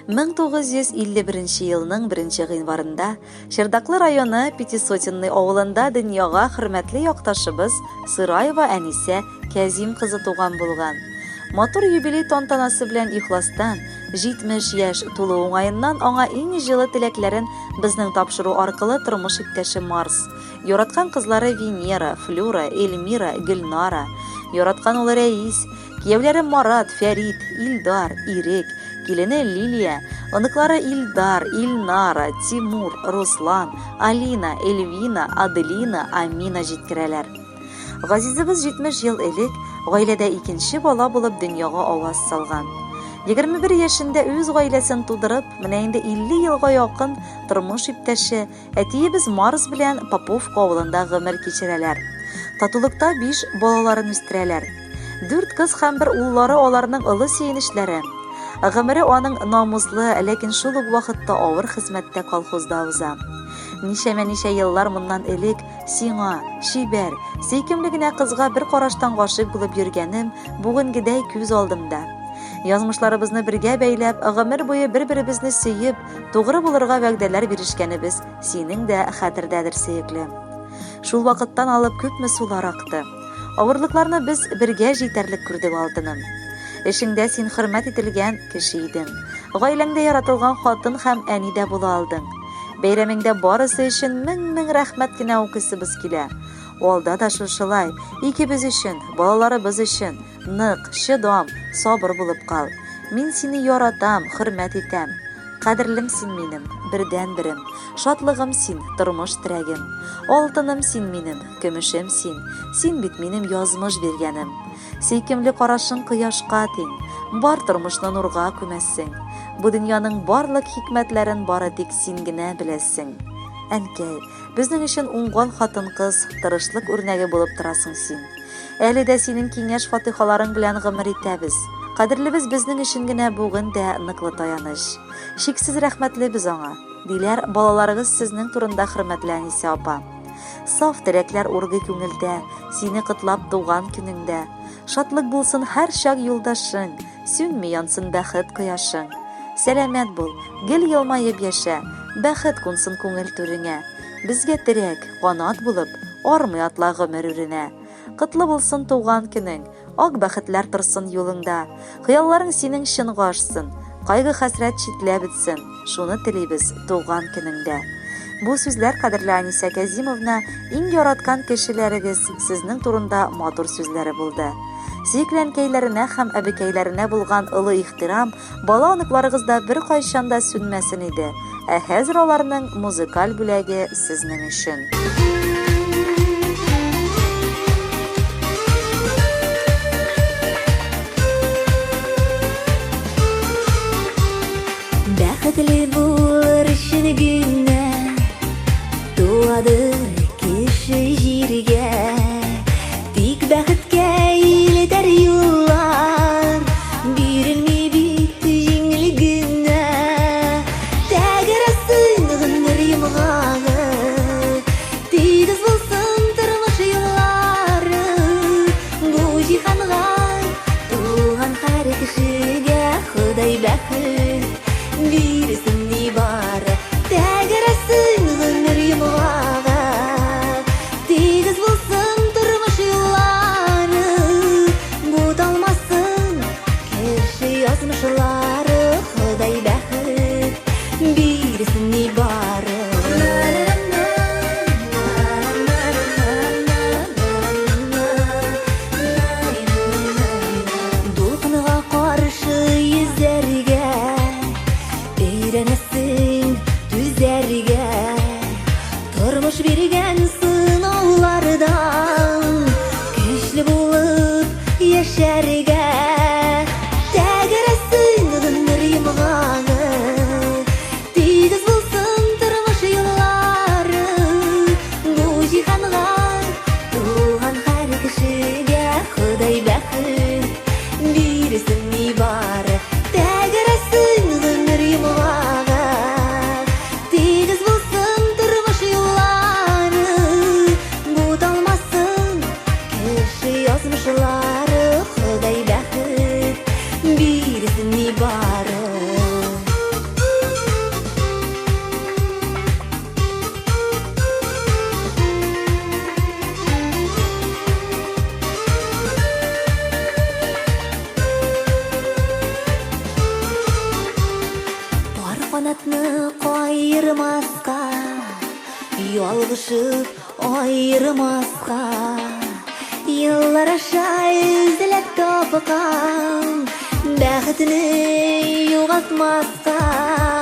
1951 елның 1 гыйнварында Чердаклы районы Пятисотенный авылында дөньяга хөрмәтле якташыбыз Сыраева Әнисә Кәзим кызы туган булган. Матур юбилей тантанасы белән ихластан, 70 яшь тулу уңаеннан аңа иң җылы теләкләрен безнең тапшыру аркылы тормыш иптәше Марс, яраткан кызлары Венера, Флюра, Эльмира, Гөлнара, яраткан улы Рәис, кияүләре Марат, Фәрит, Илдар, Ирек, килене Лилия, оныклары Илдар, Илнара, Тимур, Руслан, Алина, Эльвина, Аделина, Амина җиткерәләр. Газизыбыз 70 ел элек гаиләдә икенче бала булып дөньяга аваз салган. 21 яшендә үз гаиләсен тудырып, менә инде 50 елга якын тормыш иптәше, Әтиебез Марс белән Поповка авылында гомер кичерәләр. Татулыкта биш балаларын үстерәләр. Дүрт кыз һәм бер уллары аларның олы сөенечләре. Гомере аның намуслы, ләкин шул ук вакытта авыр хезмәттә колхозда уза. Ничәмә-ничә еллар моннан элек сиңа, чибәр, сөйкемле генә кызга бер караштан гашыйк булып йөргәнем бүгенгедәй күз алдымда. Язмышларыбызны бергә бәйләп, гомер буе бер-беребезне сөеп, Тугры булырга вәгъдәләр бирешкәнебез синең дә хәтердәдер, сөекле. Шул вакыттан алып күпме сулар акты. Авырлыкларны без бергә җитәрлек күрдек, алтыным. Эшеңдә син хөрмәт ителгән кеше идең. Гаиләңдә яратылган хатын һәм әни дә була алдың. Бәйрәмеңдә барысы өчен мең-мең рәхмәт кенә укыйсыбыз килә. Алда да шушылай, икебез өчен, балаларыбыз өчен, Нык, чыдам, сабыр булып кал. Мин сине яратам, хөрмәт итәм. Кадерлем син минем, бердәнберем. Шатлыгым син, тормыш терәгем. Алтыным син минем, көмешем син. Син бит минем язмыш биргәнем. Сөйкемле карашың кояшка тиң. Бар тормышны нурга күмәсең. Бу дөньяның барлык хикмәтләрен бары тик син генә беләсең. Әнкәй, безнең өчен уңган хатын-кыз, тырышлык үрнәге булып торасың син. Әле дә синең киңәш-фатыйхаларың белән гомер итәбез. Кадерлебез безнең өчен генә бүген дә ныклы таяныч. Чиксез рәхмәтлебез аңа, диләр балаларыгыз сезнең турында хөрмәтле Әнисә апа. Саф теләкләр ургый күңелдә, сине котлап туган көнеңдә. Шатлык булсын һәрчак юлдашың, сүнми янсын бәхет кояшың. Сәламәт бул, гел елмаеп яшә, бәхет кунсын күңел түреңә. Безгә терәк, канат булып, армый атла гомер үренә. Котлы булсын туган көнең, ак бәхетләр торсын юлыңда. Хыялларың синең чынга ашсын, кайгы-хәсрәт читләп бетсен, шуны телибез туган көнеңдә. Бу сүзләр, кадерле Анисә Кәзимовна, иң яраткан кешеләрегез сезнең турында матур сүзләре булды. Сөекле әнкәйләренә һәм әбекәйләренә булган олы ихтирам Бала-оныкларыгыз да беркайчан да сүнмәсен иде. Ә хәзер аларның музыкаль бүләге сезнең өчен. Бәхетле булыр өчен генә туадыр кеше җиргә. Тик бәхеткә илтәр юллар бирелми бит җиңел генә. Тәгәрәсен гомер йомгагы, тигез булсын тормыш юллары. Бу җиһанга туган һәр кешегә Ходай бәхет бирсен нибары. Тәгәрәсен гомер йомгагы, тигез булсын тормыш юллары, буталмасын кеше язмышлары. Ходай бәхет бирсен нибары. Дулкынга каршы йөзәргә өйрәнәсең, түзәргә. Тормыш биргән сынаулардан көчле булып яшәргә. Тәгәрәсен гомер йомгагы, тигез булсын тормыш юллары. Бу җиһанга туган һәр кешегә Ходай бәхет бирсен нибары. Тәгәрәсен гомер йомгагы, тигез булсын тормыш юллары, буталмасын кеше язмышлары. Ходай Калдырмаска, ялгышып аермаска. Еллар аша эзләп тапкан бәхетне югалтмаска.